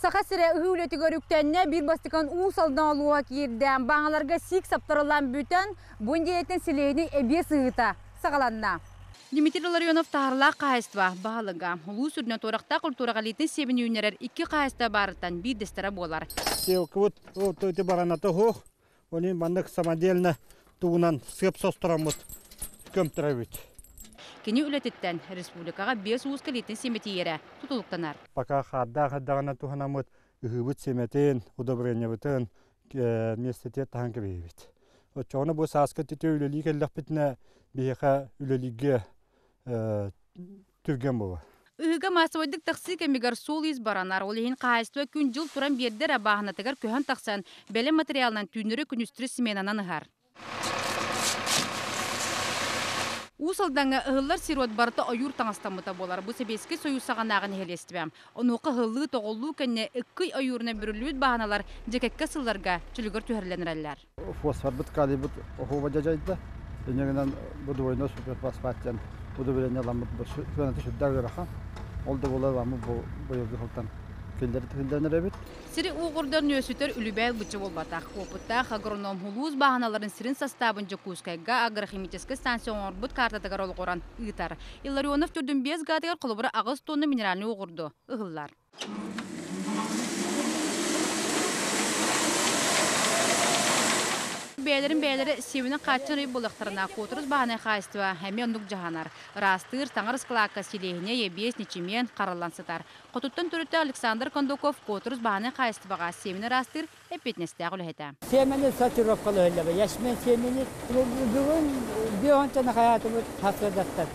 Саха сирэ ыһыы үлэтигэр үктэннэ, биир бастакан Уус Алдан олуга киирдэ. Бааҥаларга сиик саптарыллан бүтэн, бу нэдиэлэттэн сэлиэһинэй эбиэс ыһыыта саҕаланна. Дмитрий Ларионов Таһарлаах хаһаайыстыба баһылыга. Улуус үрдүнэн туорахтаах культураҕа илиитин сиэбин үүннэрэр икки хаһаайыстыба баарыттан биирдэстэрэ буолар. Селкыбыт ити бараната суох, Оны маннык самодельно тугунан сыап состороммут көмтөрөбүт. Кини үлэтиттэн республикаҕа биэс уус кэлиитин симэтийэрэ тутулуктанар. Пока хаардаах эрдэҕинэ туһанаммыт ыһыыбыт симэтин, удобрениебытын миэстэтигэр таһан кэбиһэбит. Оччоҕуна бу сааскы түтүө үлэлии кэллэхпитинэ биһиэхэ үлэлииргэ түргэн буолар. Ыһыыга маассабайдык тахсыы кэмигэр суол-иис баранар, ол иһин хаһаайыстыба күн-дьыл туран биэрдэ эрэ бааһынатыгар көһөн тахсан, бэлэм материалынан түүннэри-күнүстэри сменанан ыһар. Уус Алдаҥҥа ыһыллар сир-уот барыта ойуур таҥастаммыта буолар. Бу Сэбиэскэй Сойуус саҕанааҕы нэһилиэстибэ. Онуоха ыһыллыы-тоҕуллуу кэннэ ыккый ойуурунан бүрүллүбүт бааһыналар дьэ кэккэ сылларга чөлүгэр түһэриллэн эрэллэр. Фосфорбут, калийбыт оһуоба дьадьайда. Инньэ гынан бу двойной суперфосфат диэн удобрение ламмыт сыаната сүрдээх ыарахан. Ол да буоллар ламмыт бу быйылгы сылтан киллэрэн эрэбит. Сири уугурдар нүөсүтэр үлүбээл бычча буолбатах. Уопуттаах агроном улуус бааһыналарын сирин састаабын Дьокуускайга агрохимическай станция оҥорбут картатыгар олоҕуран ыытар. Илларионов төрдүн биэс гаатыгар холобура аҕыс тонна минеральнай уоҕурду ыһыллар. Бэйэлэрин бэйэлэрэ сиэбинэн хааччын ый буоллахтарына, Куотурус бааһынай хаһаайыстыба эмиэ оннук дьаһанар. Ыраастыыр, таҥар ыскылаакка силиэһинэй, эбиэс, ньэчимиэн хараллан сытар. Хотуттан төрүттээх Александр Кондаков Куотурус бааһынай хаһаайыстыбаҕа сиэмэни ыраастыыр эппиэтинэстээх үлэһитэ. Сиэмэни сортировкалыыллар, ячмень сиэмэни. Бүгүн биэһонтаны хайаатыбыт хасыадаттан.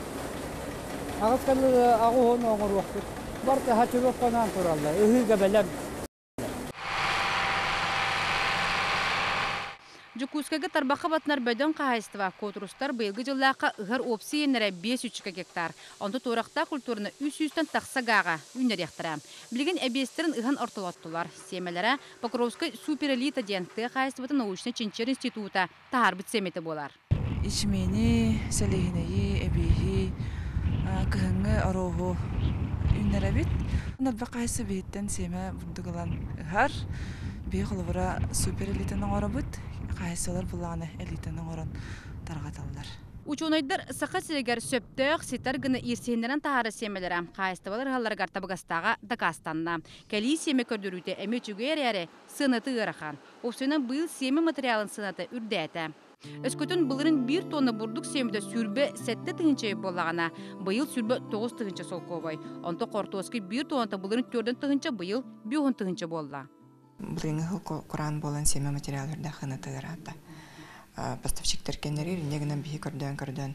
Аҕыс аҕыс уон оҥоруохпут. Барыта сортировкалаан тураллар, ыһыыга бэлэм. Дьокуускайга тарбахха батынар бөдөҥ хаһаайыстыба Куотурустар быйылгы дьыллаахха ыһар уопсай иэннэрэ биэс үчүкэ гектар. Онто туорахтаах культураны үс сүүстэн тахса гааҕа үүннэриэхтэрэ. Билигин эбиэстэрин ыһан ортолоттулар. Сиэмэлэрэ Покровскай суперэлита диэн тыа хаһаайыстыбатын научнай-чинчийэр института таһаарбыт сиэмэтэ буолар. Ячмени, сэлиэһинэйи, эбиэһи, кыһыҥҥы оруоһу үүннэрэбит. Элбэх хаһаайыстыба биһиттэн сиэмэ бурдук ылан ыһар. Биһи холобура супер элитаны оҥоробут. Хаһаайыстыбалар буллаҕына элитаны оҥорон тарҕаталлар. Учуонайдар Саха сиригэр сөптөөх, ситэр гына иирсиһиннэрэн таһаарар сиэмэлэрэ хаһаайыстыбалар ыһалларыгар табыгастааҕа дакаастанна. Кэлии сиэмэ көрдөрүүтэ эмиэ үчүгэй эрээри, сыаната ыарахан. Уопсайынан быйыл сиэмэ материалын сыаната үрдээтэ. Өскөтүн былырыын биир тонна бурдук сиэмэтэ 27 тыһыынча буоллаҕына, быйыл 29 тыһыынча солкуобай. Онтон хортуоска биир тонната былырыын 4 тыһыынча, быйыл 5 тыһыынча буолла. Былырыыҥҥы сыл кураан буолан сиэмэ материаллардаах сыаната ыараата. Поставщиктар кэннэрир, инньэ гынан биһи көрдөөн-көрдөөн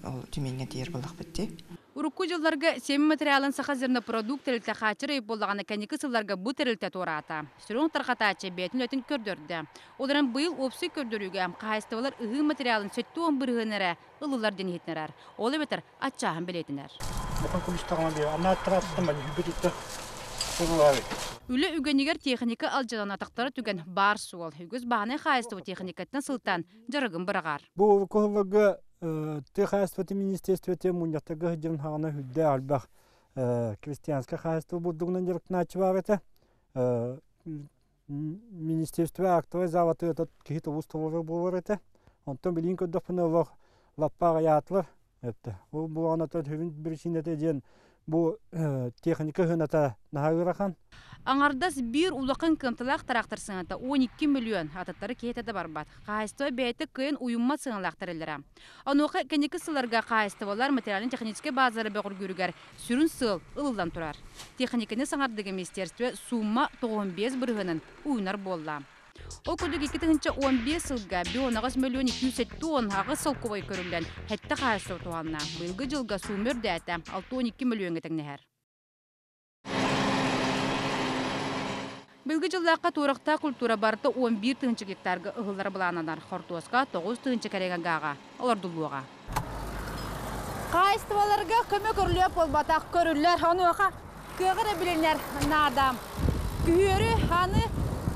ол Тюменьҥэ тиийэр буоллахпыт дии. Урукку дьылларга сиэмэ материалын Саха зернопродукт тэрилтэ хааччыр ый буоллаҕына, кэнники сылларга бу тэрилтэ туораата. Сүрүн тарҕатааччы бэйэтин үлэтин көрдөрдө. Ол эрэн быйыл уопсай көрдөрүүгэ хаһаайыстыбалар ыһыы материалын 70% эрэ ыллылар диэн иһитиннэрэр. Ол эбэтэр аччааһын бэлиэтэнэр. Үлэ үгэнигэр техника алдьанан атахтара түгэн баар суол. Үгүс бааһынай хаһаайыстыба техникаттан сылтаан дьарыгын быраҕар. Бу кыһылларга тыа хаһаайыстыбатын министерствота мунньахтарга сылдьан хаҕана үрдээх элбэх крестьянскай хаһаайыстыба бурдугунан дьарыктанааччы баар этэ. Министерство актовай залаты киһи тобус толору буолар этэ. Онтон билигин көрдөхпүнэ олох лаппа аҕыйаатылар. Ол буолаҕына сүрүн причинэтэ диэн бу техника ыһыната наһаа ыарахан. Аҥардас биир улахан кыамталаах тыраахтар сыаната 12 миллион, атыттары киһитэ да барбат. Хаһаайыстыба бэйэтэ кыайан уйуммат сыаналаах тэриллэрэ. Онуоха кэнники сылларга хаһаайыстыбалар материально-техническэй базалара бөҕөргүүрүгэр сүрүн сыал ылыллан турар. Техниканы саҥардыыга министерство сумма 95 бырыһыанын уйунар буолла. Ол курдук 2015 сылга 18 миллион 278 солкуобай көрүллэн, сэттэ хаһаайыстыба туһанна. Быйылгы дьылга сумма үрдээтэ 62 миллиоҥҥа тэҥнэһэр. Быйылгы дьыллаахха туорахтаах культура барыта 11 тыһыынча гектарга ыһыллара былааннанар. Хортуоска 9 тыһыынча кэриҥэ гааҕа олордуллуоҕа. Хаһаайыстыбаларга көмө көрүлүө буолбатах көрүллэр. Онуоха кыаҕы эрэ билинэр наада. Күһүөрү аны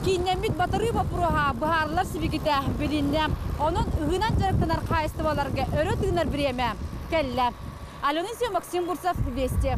кииннэммит батарыы боппуруоһа быһаарыллар сибикитэ билиннэ. Онон ыһыынан дьарыктанар хаһаайыстыбаларга өрө тыынар бириэмэ кэллэ. Алена Максим Бурцев, Вести.